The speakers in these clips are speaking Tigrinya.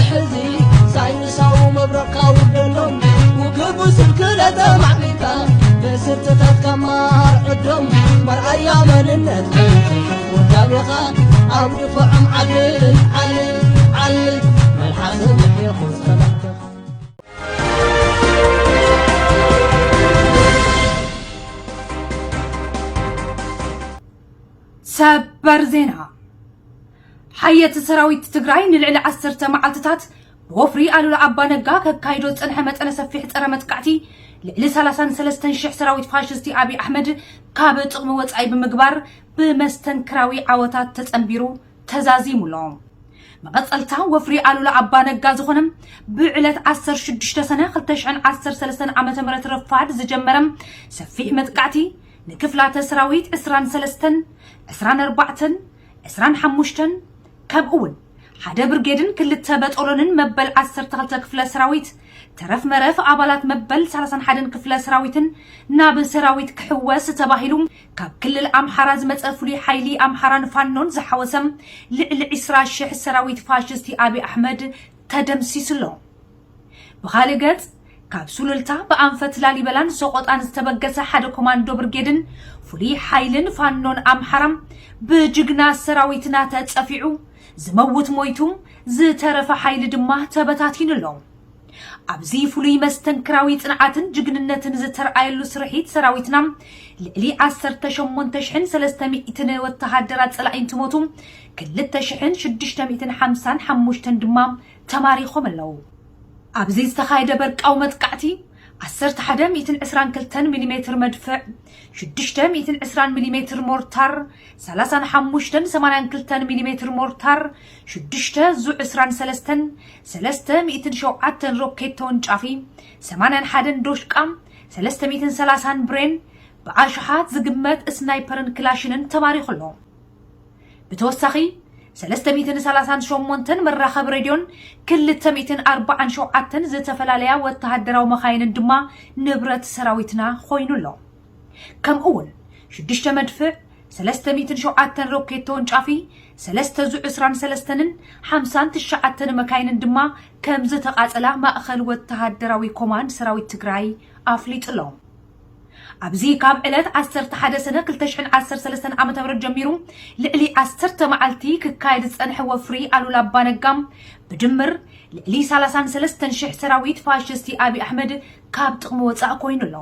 ሕዚ ሳይንሳዊ መብረቕካ ውደሎም፣ ውግቡ ስንክለ ተማዕቢልካ፣ ብስርትታትካ ማር ዕዶም፣ መርኣያ መንነት ውዳቤኻ ኣብ ድፎዖም ዓልል፣ ዓልል፣ ዓልል፣ መልሓስ ምሒርኩ ዝኸለልካ። ሰበር ዜና። ሓየት ሰራዊት ትግራይ ንልዕሊ ዓሰርተ መዓልትታት ብወፍሪ ኣሉላ ኣባ ነጋ ከካይዶ ዝጸንሐ መጠነ ሰፊሕ ጸረ መጥቃዕቲ፣ ልዕሊ ሰላሳን ሰለስተን ሽሕ ሰራዊት ፋሽስቲ ኣብይ ኣሕመድ ካብ ጥቕሚ ወጻኢ ብምግባር፣ ብመስተንክራዊ ዓወታት ተጸንቢሩ ተዛዚሙ ኣሎ። መቐጸልታ ወፍሪ ኣሉላ ኣባ ነጋ ዝኾነ፣ ብዕለት ዓሰርተ ሽዱሽተ ሰነ ክልተ ሽሕን ዓሰርተ ሰለስተን ዓመተ ምህረት ረፋድ ዝጀመረ ሰፊሕ መጥቃዕቲ፣ ንክፍላተ ሰራዊት ዕስራን ሰለስተን፣ ዕስራን ኣርባዕተን፣ ዕስራን ሓሙሽተን፣ ከምኡ እውን ሓደ ብርጌድን ክልተ በጦሎንን መበል ዓሰርተ ክልተ ክፍለ ሰራዊት፣ ተረፍ መረፍ ኣባላት መበል ሰላሳን ሓደን ክፍለ ሰራዊትን ናብ ሰራዊት ክሕወስ ተባሂሉ ካብ ክልል ኣምሓራ ዝመጸ ፍሉይ ሓይሊ ኣምሓራን ፋኖን ዝሓወሰ ልዕሊ ዕስራ ሽሕ ሰራዊት ፋሽስቲ ኣብይ ኣሕመድ ተደምሲሱ ኣሎ። ብኻልእ ገጽ፣ ካብ ሱሉልታ ብኣንፈት ላሊበላን ሰቆጣን ዝተበገሰ ሓደ ኮማንዶ ብርጌድን ፍሉይ ሓይልን ፋኖን ኣምሓራ ብጅግና ሰራዊትና ተጸፊዑ፣ ዝመውት ሞይቱ፣ ዝተረፈ ሓይሊ ድማ ተበታቲኑ ኣሎ። ኣብዚ ፍሉይ መስተንክራዊ ጽንዓትን ጅግንነትን ዝተርኣየሉ ስርሒት ሰራዊትና፣ ልዕሊ ዓሰርተ ሸሞንተ ሽሕን ሰለስተ ሚእትን ወተሃደራት ጸላኢ እንትሞቱ፣ ክልተ ሽሕን ሽዱሽተ ሚእትን ሓምሳን ሓሙሽተን ድማ ተማሪኾም ኣለዉ። ኣብዚ ዝተኻየደ በርቃዊ መጥቃዕቲ፣ ዓሰርተ ሓደ ሚእትን ዕስራን ክልተን ሚሊሜትር መድፍዕ፣ ሽዱሽተ ሚእትን ዕስራን ሚሊሜትር ሞርታር፣ ሰላሳን ሓሙሽተን ሰማንያን ክልተን ሚሊሜትር ሞርታር፣ ሽዱሽተ ዙ ዕስራን ሰለስተን፣ ሰለስተ ሚእትን ሸውዓተን ሮኬት ተወንጫፊ፣ ሰማንያን ሓደን ዶሽቃ፣ ሰለስተ ሚእትን ሰላሳን ብሬን፣ ብኣሽሓት ዝግመት ስናይፐርን ክላሽንን ተማሪኹ ኣሎ። ብተወሳኺ፣ ሰለስተ ሚእትን ሰላሳን ሸሞንተን መራኸቢ ሬድዮን ክልተ ሚእትን ኣርባዓን ሸውዓተን ዝተፈላለያ ወተሃደራዊ መኻይንን ድማ ንብረት ሰራዊትና ኮይኑ ኣሎ። ከምኡ እውን ሽዱሽተ መድፍዕ፣ ሰለስተ ሚእትን ሸውዓተን ሮኬት ተወንጫፊ፣ ሰለስተ ዙ ዕስራን ሰለስተን፣ ሓምሳን ትሽዓተን መካይንን ድማ ከም ዝተቓጸላ ማእኸል ወተሃደራዊ ኮማንድ ሰራዊት ትግራይ ኣፍሊጡ ኣሎ። ኣብዚ ካብ ዕለት ዓሰርተ ሓደ ሰነ ክልተ ሽሕን ዓሰርተ ሰለስተን ዓመተ ምህረት ጀሚሩ ልዕሊ ዓሰርተ መዓልቲ ክካየድ ዝጸንሐ ወፍሪ ኣሉላ ኣባነጋ ብድምር ልዕሊ ሰላሳን ሰለስተን ሽሕ ሰራዊት ፋሽስቲ ኣብይ ኣሕመድ ካብ ጥቕሚ ወጻእ ኮይኑ ኣሎ።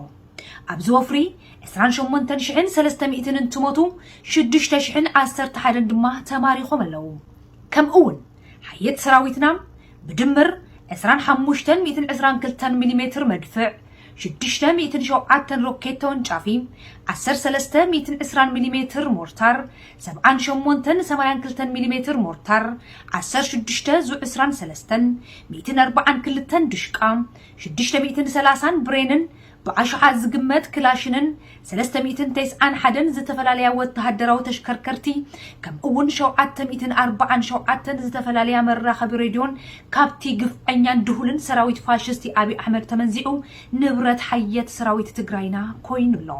ኣብዚ ወፍሪ ዕስራን ሸሞንተን ሽሕን ሰለስተ ሚእትን እንትሞቱ፣ ሽዱሽተ ሽሕን ዓሰርተ ሓደን ድማ ተማሪኾም ኣለዉ። ከምኡ እውን ሓየት ሰራዊትና ብድምር ዕስራን ሓሙሽተን ሚእትን ዕስራን ክልተን ሚሊሜትር መድፍዕ፣ ሽዱሽተ ሚእትን ሸውዓተን ሮኬት ተወንጫፊ፣ ዓሰርተ ሰለስተ ሚእትን ዕስራን ሚሊሜትር ሞርታር፣ ሰብዓን ሸሞንተን ሰማንያን ክልተን ሚሊሜትር ሞርታር፣ ዓሰርተ ሽዱሽተ ዙ ዕስራን ሰለስተን፣ ሚእትን ኣርባዓን ክልተን ድሽቃ፣ ሽዱሽተ ሚእትን ሰላሳን ብሬንን ብኣሽሓት ዝግመት ክላሽንን ሰለስተ ሚእትን ተስዓን ሓደን ዝተፈላለያ ወተሃደራዊ ተሽከርከርቲ፣ ከምኡ እውን ሸውዓተ ሚእትን ኣርባዓን ሸውዓተን ዝተፈላለያ መራኸቢ ሬድዮን ካብቲ ግፍዐኛን ድሁልን ሰራዊት ፋሽስቲ ኣብይ ኣሕመድ ተመንዚዑ ንብረት ሓየት ሰራዊት ትግራይና ኮይኑ ኣሎ።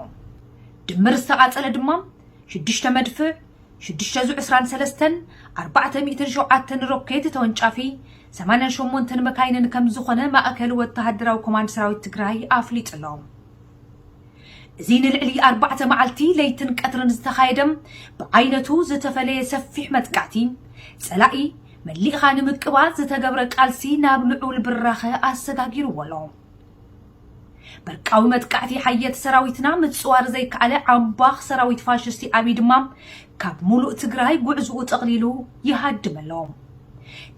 ድምር ዝተቓጸለ ድማ ሽዱሽተ መድፍዕ፣ ሽዱሽተ ዙ ዕስራን ሰለስተን፣ ኣርባዕተ ሚእትን ሸውዓተን ሮኬት ተወንጫፊ፣ ሰማንያን ሸሞንተን መካይንን ከም ዝኾነ ማእከል ወተሃደራዊ ኮማንድ ሰራዊት ትግራይ ኣፍሊጡ ኣሎ። እዚ ንልዕሊ ኣርባዕተ መዓልቲ ለይትን ቀትርን ዝተኻየደ ብዓይነቱ ዝተፈለየ ሰፊሕ መጥቃዕቲ፣ ጸላኢ መሊእኻ ንምቅባል ዝተገብረ ቃልሲ ናብ ልዑል ብራኸ ኣሰጋጊርዎ ኣሎ። በርቃዊ መጥቃዕቲ ሓየት ሰራዊትና ምጽዋር ዘይከኣለ ዓምባኽ ሰራዊት ፋሽስቲ ኣብይ ድማ ካብ ሙሉእ ትግራይ ጉዕዝኡ ጠቕሊሉ ይሃድም ኣሎ።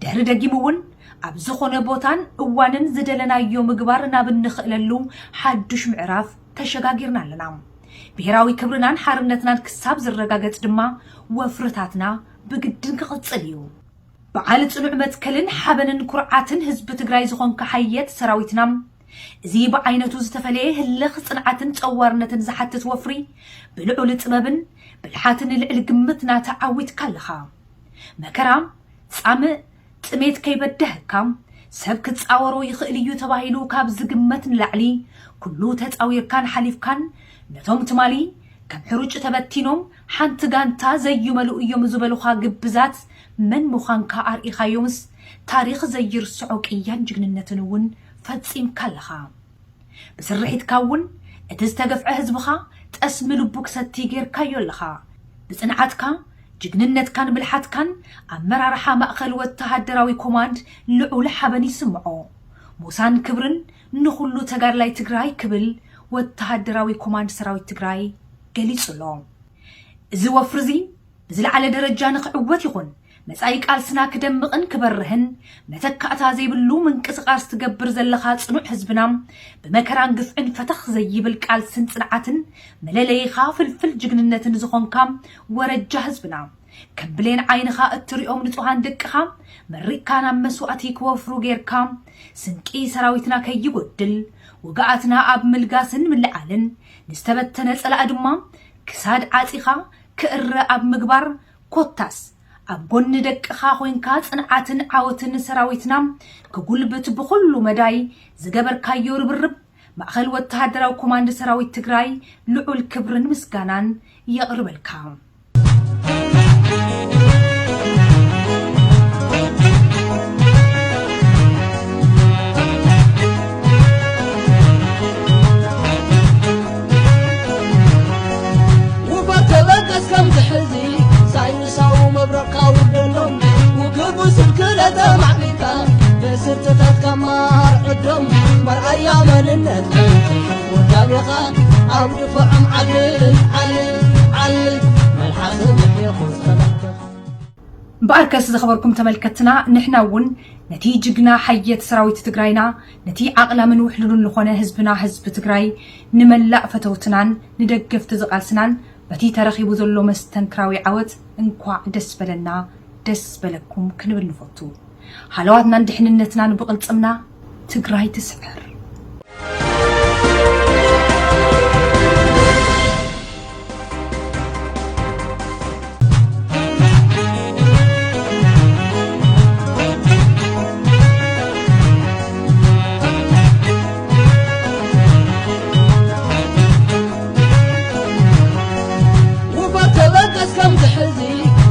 ድሕሪ ደጊሙ እውን ኣብ ዝኾነ ቦታን እዋንን ዝደለናዮ ምግባር ናብ እንኽእለሉ ሓዱሽ ምዕራፍ ተሸጋጊርና ኣለና። ብሄራዊ ክብርናን ሓርነትናን ክሳብ ዝረጋገጽ ድማ ወፍርታትና ብግድን ክቕጽል እዩ። በዓል ጽኑዕ መትከልን ሓበንን ኩርዓትን ህዝቢ ትግራይ ዝኾንካ ሓየት ሰራዊትና፣ እዚ ብዓይነቱ ዝተፈለየ ህልኽ ጽንዓትን ጸዋርነትን ዝሓትት ወፍሪ፣ ብልዑል ጥበብን ብልሓትን ልዕሊ ግምትና ተዓዊትካ ኣለኻ። መከራ፣ ጻምእ፣ ጥሜት ከይበደሀካ፣ ሰብ ክጻወሮ ይኽእል እዩ ተባሂሉ ካብ ዝግመት ንላዕሊ፣ ኩሉ ተጻዊርካን ሓሊፍካን፣ ነቶም ትማሊ ከም ሕሩጭ ተበቲኖም ሓንቲ ጋንታ ዘዩመልኡ እዮም ዝበሉኻ ግብዛት መን ምዃንካ ኣርኢኻዮምስ፣ ታሪኽ ዘይርስዖ ቅያን ጅግንነትን እውን ፈጺምካ ኣለኻ። ብስርሒትካ እውን እቲ ዝተገፍዐ ህዝብኻ ጠስሚ ልቡ ክሰቲ ጌርካዮ ኣለኻ። ብጽንዓትካ፣ ጅግንነትካን ብልሓትካን ኣመራርሓ ማእኸል ወተሃደራዊ ኮማንድ ልዑል ሓበን ይስምዖ። ሞሳን ክብርን ንኹሉ ተጋድላይ ትግራይ ክብል ወተሃደራዊ ኮማንድ ሰራዊት ትግራይ ገሊጹ ኣሎ። እዚ ወፍሪ እዚ ብዝለዓለ ደረጃ ንኽዕወት ይኹን መጻኢ ቃልስና ክደምቕን ክበርህን መተካእታ ዘይብሉ ምንቅስቓስ ትገብር ዘለኻ ጽኑዕ ህዝብና፣ ብመከራን ግፍዕን ፈተኽ ዘይብል ቃልስን ጽንዓትን መለለይኻ ፍልፍል ጅግንነትን ዝኾንካ ወረጃ ህዝብና፣ ከም ብሌን ዓይንኻ እትሪኦም ንጹሃን ደቅኻ መሪቕካ ናብ መስዋእቲ ክወፍሩ ጌርካ፣ ስንቂ ሰራዊትና ከይጎድል፣ ውግኣትና ኣብ ምልጋስን ምልዓልን፣ ንዝተበተነ ጸላኢ ድማ ክሳድ ዓጺኻ ክእረ ኣብ ምግባር፣ ኮታስ ኣብ ጎኒ ደቅኻ ኮይንካ ጽንዓትን ዓወትን ሰራዊትና ክጉልብት ብኹሉ መዳይ ዝገበርካዮ ርብርብ ማእኸል ወተሃደራዊ ኮማንድ ሰራዊት ትግራይ ልዑል ክብርን ምስጋናን የቕርበልካ። ውፈር ተበገስ ከምዚ ሕዚ ሳይንሳዊ መብረቕካ ውርደሎም። ውግእ ብስልኪ ለተማዕቢልካ ብስርትታትካ ማር ዕዶም። መርኣያ መንነት ውዳቤኻ ኣብ ድፎዖም ዓሊ ዓሊ ዓሊ። መልሓስ ምሕየኹ ሰላምትኻ። እምበኣርከስ ዝኸበርኩም ተመልከትና፣ ንሕና እውን ነቲ ጅግና ሓየት ሰራዊት ትግራይና፣ ነቲ ዓቕላምን ውሕሉልን ዝኾነ ህዝብና፣ ህዝቢ ትግራይ፣ ንመላእ ፈተውትናን ንደገፍቲ ዝቓልስናን በቲ ተረኺቡ ዘሎ መስተንክራዊ ዓወት እንኳዕ ደስ በለና፣ ደስ በለኩም ክንብል ንፈቱ። ሃለዋትናን ድሕንነትናን ብቕልጽምና፣ ትግራይ ትስዕር። ውፈር ተበገስ ከምዚ ሕዚ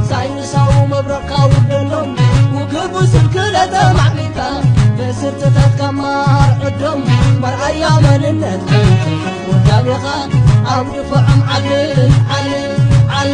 ሳይንሳዊ መብረቕካ ውርደሎም። ውግእ ብስልኪ ለተማዕቢልካ ብስርትታትካ ማር ዕዶም። መርኣያ መንነት ውዳቤኻ ኣብ ድፎዖም ዓሊ ዓሊ ዓሊ።